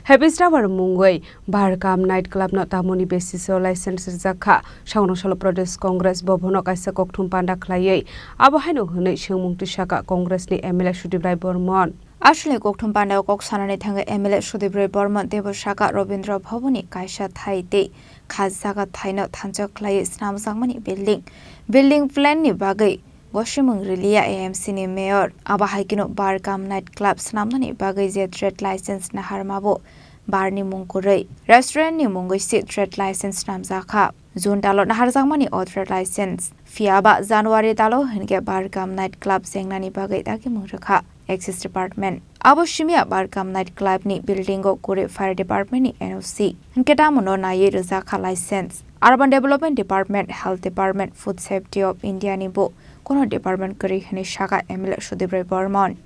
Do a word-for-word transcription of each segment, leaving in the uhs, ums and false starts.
Happy Star mungwi Barkam Night Club no tamoni basis o license rijak kha. Saunung salo Pradesh Congress Bhavan o kaisa kokthum panda khlaiwi abo haino hwnwi swngmung twi saka Congress ni M L A Sudip Rai Barman. Aswlni kokthum panda o kok sanani thangwi M L A Sudip Rai Barman teibo saka Rabindra Bhavan ni kaisa thai tei kha jaga thaino thansa khlaiwi swnamjakmani building, building plan ni bagwi gosimung riliya A M C ni mayor. Abo hai kheno Barkam Night Club swnamnani bagwi je trade license naharmabo barni mung kwrwi, restaurant ni mungwi se trade license swnamjak kha. June talo naharjakmani o trade license. Phiyaba January talo hinkhe Barkam Night Club jengnani bagwi dagimung rwkha Access Department. Abo simiya Barkam Night Club ni building o kwrwi Fire Department ni N O C. Hinkhe tamono naiwi rwjak kha license. Urban Development Department, Health Department, Food Safety of India ni bo kono department kwrwi hwnwi saka M L A Sudip Rai Barman.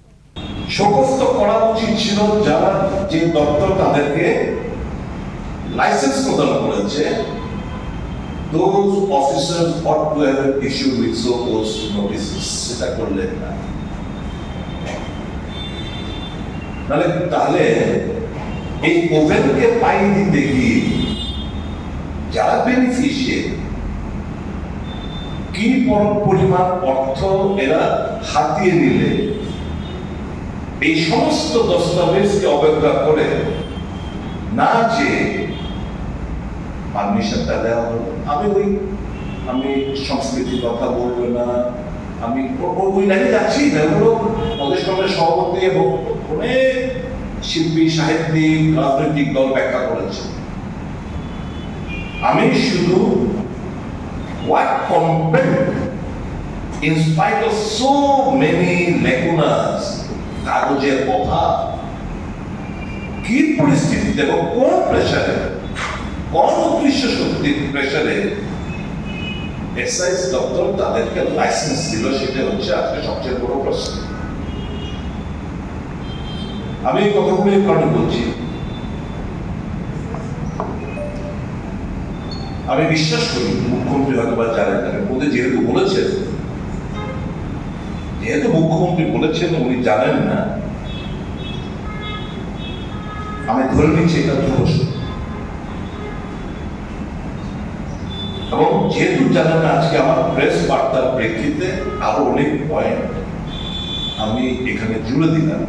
সমস্ত করা উচিত ছিল, যারা যে দপ্তর তাদেরকে লাইসেন্স প্রদান করেছে, those officers ought to have issued with show cause notices, সেটা করলেন না। তাহলে, তাহলে এই ওভেনকে পাই দিতে গিয়ে যারা বেনিফিশিয়ারি, কি পর-, পরিমাণ অর্থ এরা হাতিয়ে নিলে, এই সমস্ত দস্তাবেজকে অবজ্ঞা করে না যে পারমিশনটা দেওয়া হলো। আমি ওই, আমি সংস্কৃতির কথা বলবো না, আমি ও-, ও-, ওই লাইনে যাচ্ছি না, ওগুলো প্রদেশ কংগ্রেস সভাপতি এবং অনেক শিল্পী, সাহিত্যিক, রাজনৈতিক দল ব্যাখ্যা করেছে। আমি শুধু what compelled, in spite of so many lacunas, কাগজের অভাব, কি পরিস্থিতিতে এবং কোন প্রেশারে, কোন অদৃশ্য শক্তির প্রেশারে এক্সাইজ দপ্তর তাদেরকে লাইসেন্স দিল, সেটা হচ্ছে আজকে সবচেয়ে বড় প্রশ্ন। আমি এই কথাগুলো এই কারণে বলছি, আমি বিশ্বাস করি মুখ্যমন্ত্রী হয়তো বা জানেন না, কিন্তু যেহেতু বলেছেন, যেহেতু মুখ্যমন্ত্রী বলেছেন, উনি জানেন না, আমি ধরে নিচ্ছি এটা ধ্রুব সত্য। এবং যেহেতু জানেন না, আজকে আমার প্রেস বার্তার প্রেক্ষিতে আরো অনেক পয়েন্ট আমি এখানে জুড়ে দিলাম,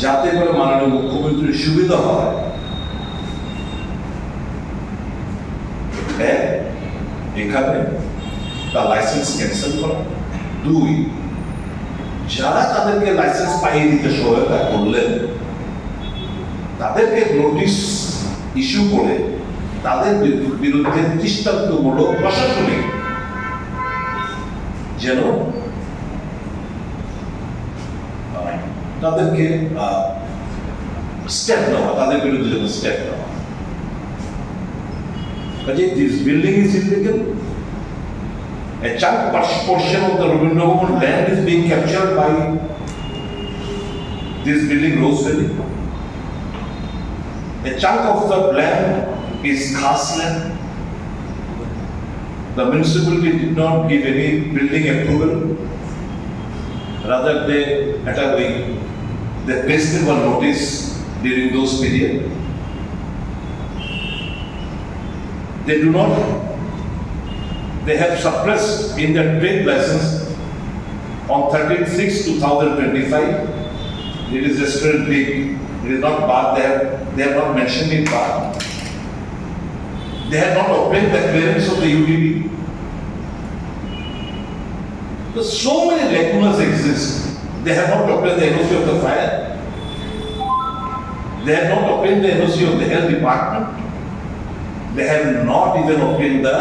যাতে করে মাননীয় মুখ্যমন্ত্রীর সুবিধা হয়। এক, এখানে তার লাইসেন্স ক্যান্সেল করা। দুই, যারা তাদেরকে লাইসেন্স পাইয়ে দিতে সহায়তা করলেন, তাদেরকে নোটিশ ইস্যু করে তাদের বি-, বিরুদ্ধে দৃষ্টান্তমূলক প্রশাসনিক যেন, আহ, তাদেরকে, আহ, স্টেপ নেওয়া, তাদের বিরুদ্ধে যেন স্টেপ নেওয়া। কাজেই this building is illegal. A chunk por-, portion of the Rabindra Bhavan land is being captured by this building, Rose Valley. A chunk of the land is khas land. The municipality did not give any building approval. Rather, they, at a wing, they pasted one notice during those period. They do not, they have suppressed in their trade license on thirteen six two thousand twenty-five. It is restaurant big. It is not bar. They have, they have not mentioned it bar. They have not obtained the clearance of the U D B. So, so many lacunas exist. They have not obtained the N O C of the fire. They have not obtained the N O C of the health department. They have not even obtained the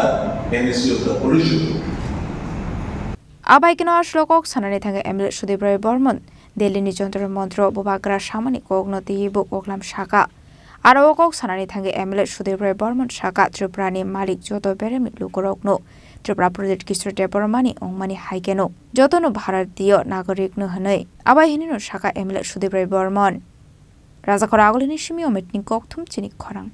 N O C of the pollution. Abai kino aslo kok sanani thangwi M L A Sudip Rai Barman Delhi ni Jantar Mantar o bubagra samani kokno twiwi bo koklam saka. Aro o kok sanani thangwi M L A Sudip Rai Barman saka, Tripura ni malik joto beremni lukurokno Tripura Pradyut Kishore Debbarma ni wngmani hai kheno jotono Bharatiyo nagorik no hwnwi. Abai hinino saka M L A Sudip Rai Barman. Rajakhor agulini simi ometni kokthum chini khorang.